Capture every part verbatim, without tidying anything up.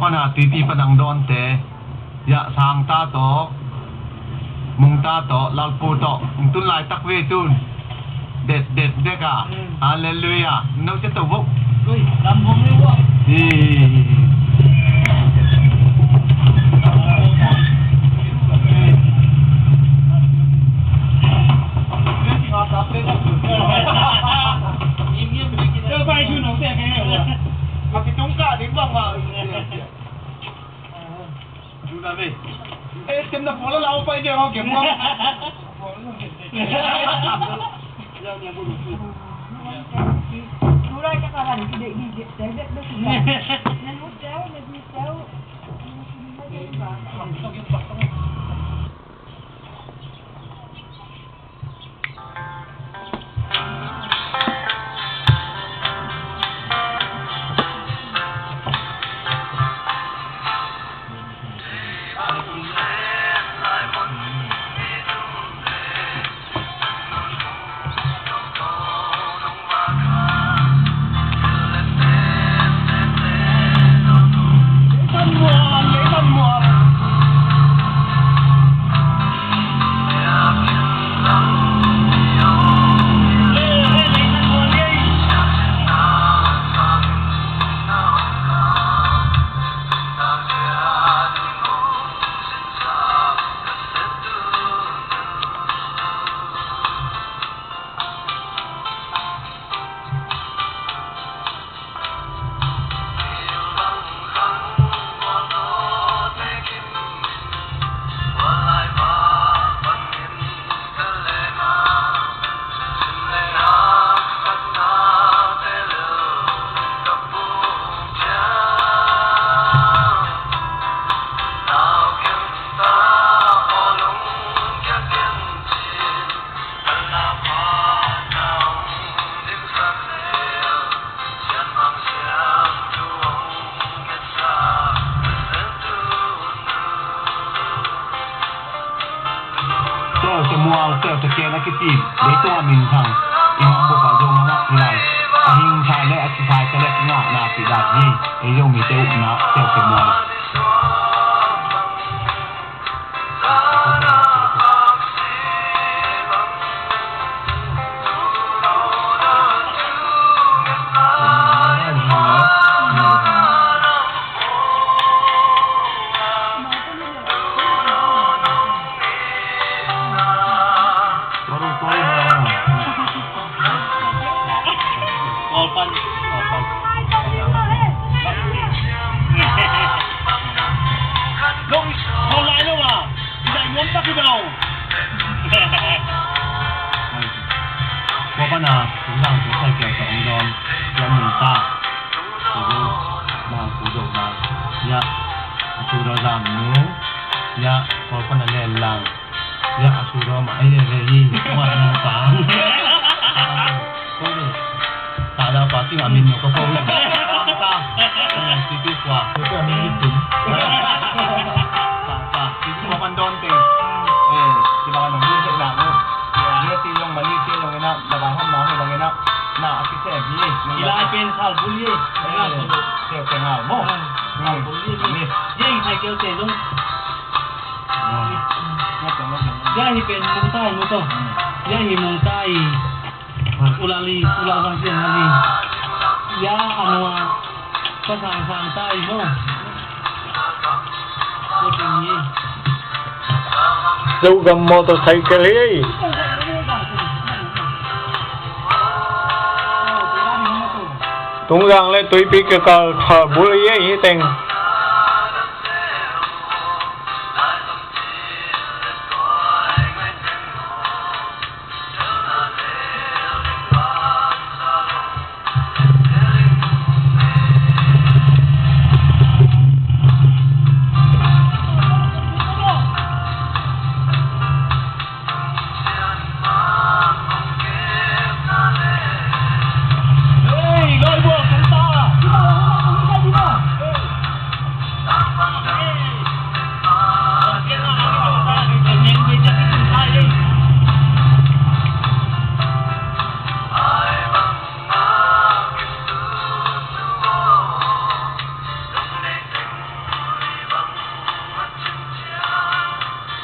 Pana tuipi panang dawnte, ya, Sangta tawh, Mungta tawh, Lalpu tawh, hong tun laitak ve tun. Det, det, dek a. Mm. Halleluiah. No te to bo. Ui, lam bom ni bo. Ih. Bai tu no te ke. Makitungka ding bang ma. Duna ve. Eh, tem na pula lau pai dia, okay, mo. Dura ka kahan, ki de, ki de, de, de, de, de. Na hotel, na hotel. Teu Khe Mual, Teu Khe Ken a kici, leitung a minthang, i hong bup a zong a ngah hi lai. A hing thai le a ci thai ka le kingahna cih dan hi. Ei Zomite upna Teu Khe Mual. Kawlpan, Kawlpan. Long, Kawlai lo a, i dai nuam tak i dau. Kawlpan a, Kawlpan a, Kawlpan a, Kawlpan a, ya, a tu ro zam nu, ya, Kawlpan a len lang. Ya, a su ro ma, ai, ai, ai, ai, ma, ma, pa. Ko ni. Ta da pa ting a min no ko ko. Ta. Eh, si tu kwa. Ko ko a min ni tum. Ta, ta. Si tu kwa pan don ting. Eh, si ba no ni se na no. Ni ti long ma ni ti long na, na ba ham na, na ba na. Na, a ki se ni. Ila pen sal bul ye. Eh, se se na mo. Sal bul ye. Ni. Ye, sai ke te long. Ya hi pen Mungta hi mu to. Ya hi Mungta hi. Ulali, Ulali, Ulali. Ya anua. Pasang sang ta hi mu. Zogam motorcycle hi. Tungzang le tuipi ka kal tha bul hi hi teng.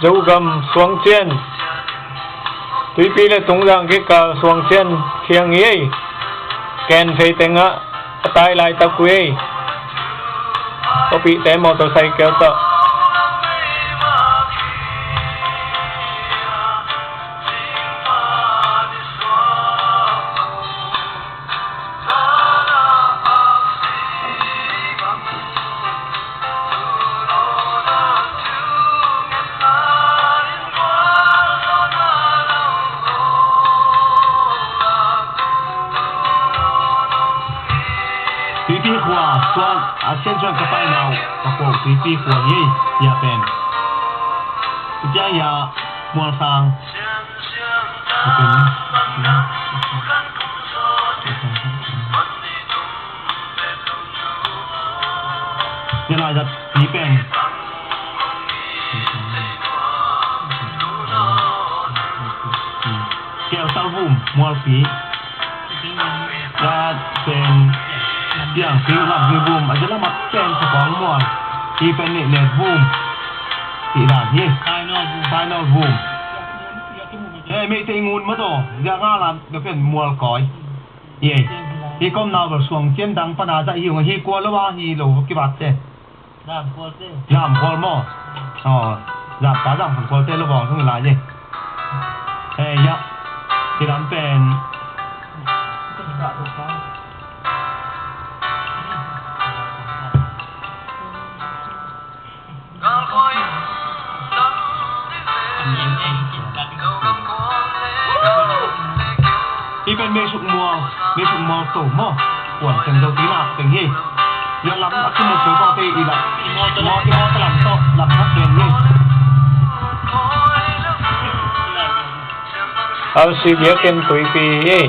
Zogam Suangcian. Tuipi le Tungzang kikal Suangcian khiang hi ei. Ken phei tengah a tai laitak uh ei. Khawpihte motorcycle tawh. Tuipi khua suan a sian suan ka paina uh ka khua uh Tuipi khua hi. Hia pen tua hia Mualsang. Tua lai zat pi pen Keu Tal Vum Mualpi. Zat pen Piang Pi Lam Pi Vum a zat lam a pen Sa Kong Mual. Pi pen Nih Let Vum. Pi lam hi. Final Vum. Final Vum. Hei, Meitei ngun mah tawh, zia nga lam na pen Mualkawi. Ye. Hi kom nau bel Suangcian dang pana zah hi ung, hi kua lo a hi lo kibat te. Zam kol te. Zam kol maw? Aw, zam pa zam kol te lo bawng sung lai ye. Hei, ya. Hi lam pen. Hi pen Mesuk Mual, Mesuk Mual to maw. Kuan teng zo pi nak teng hi. Ya lam a kum zo ko te i la. Mo ti mo ta lam to, lam nak teng hi. Hau si dia ken Tuipi hi.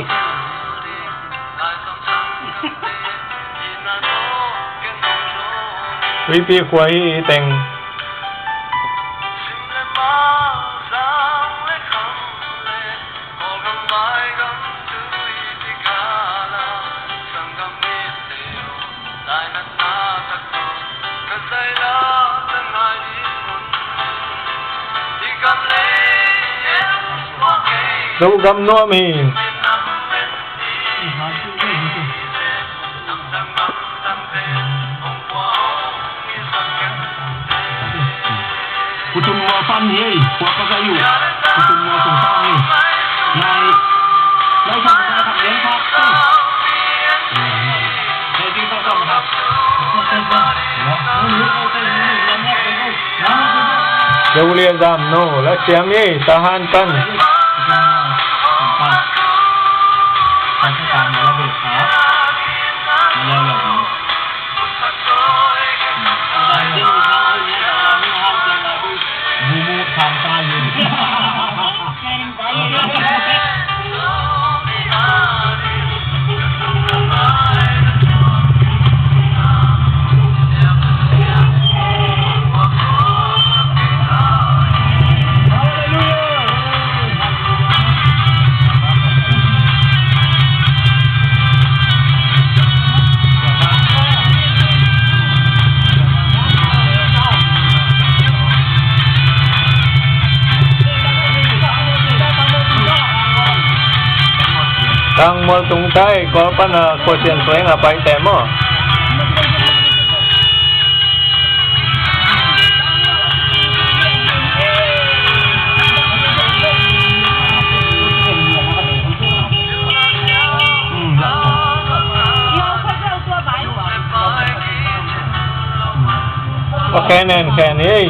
Tuipi khua hi teng. Zogam nuam hi. Kutun Mual pan hi ei, kua ka zai uh. Kutun Mual sung pan hi. Lai, lai khat, lai khat, lai khat. Lai ding khat, khat, khat. Zolia Zam No, la siam hi, Tahan pan. Tang Mual tung tai, kua pan a kua sian suai nga pai te maw. Okay, nen, ken, hey.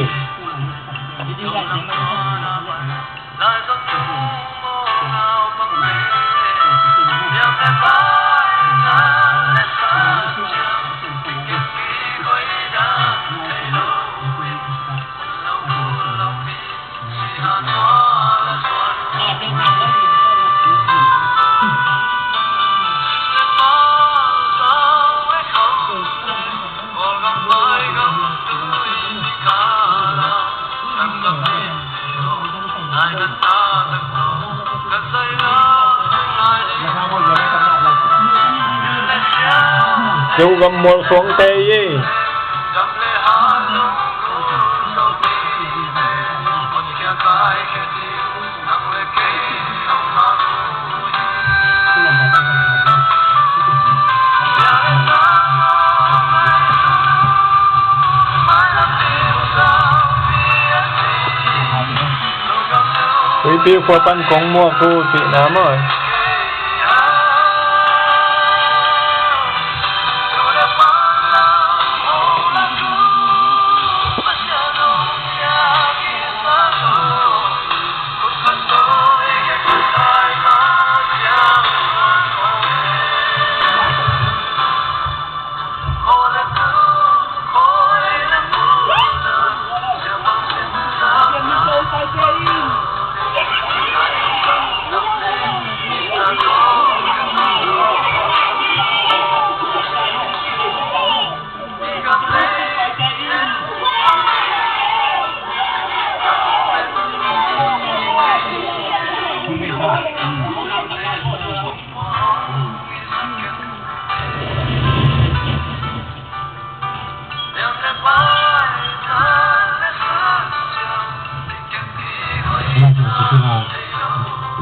Zogam Mual suang te hi. Pi khua pan kong muak uh cihna maw?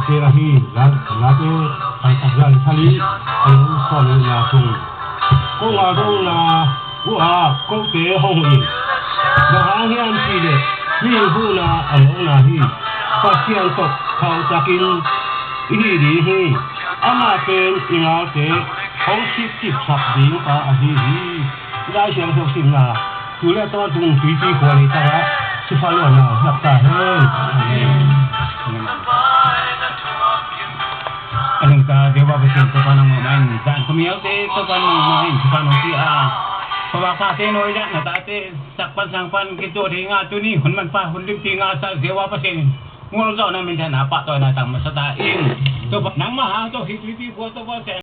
Ute ahi, la, late, thai tak zan thali, a lung sawm na sung. Ko ngal dong na, u a, kote hong in. Bang hang hiam cih leh, hih huhna a mawkna hi. Pasian tawh khauhtakin i hih ding hi. Amah pen i ngalte hong sitcipsak ding pa ahi hi. Lai Siangtho simna, tu le tawntung tuipi khua leitang ah, sifalona sak ta hen. A nungta Jehovah Pasian Topa nang mah in, zan khuamialte Topa nang mah in, Topa nang ci a. Pawlkhatte nawi le na tate, sak pan sang pan, kituak ding a tuni hun manpha hun limpi ngahsa Jehovah Pasian in, mualzawhna minthanna pahtawina tang masa ta in. Topa nangmah hang tawh hih tuipi khua Topa Pasian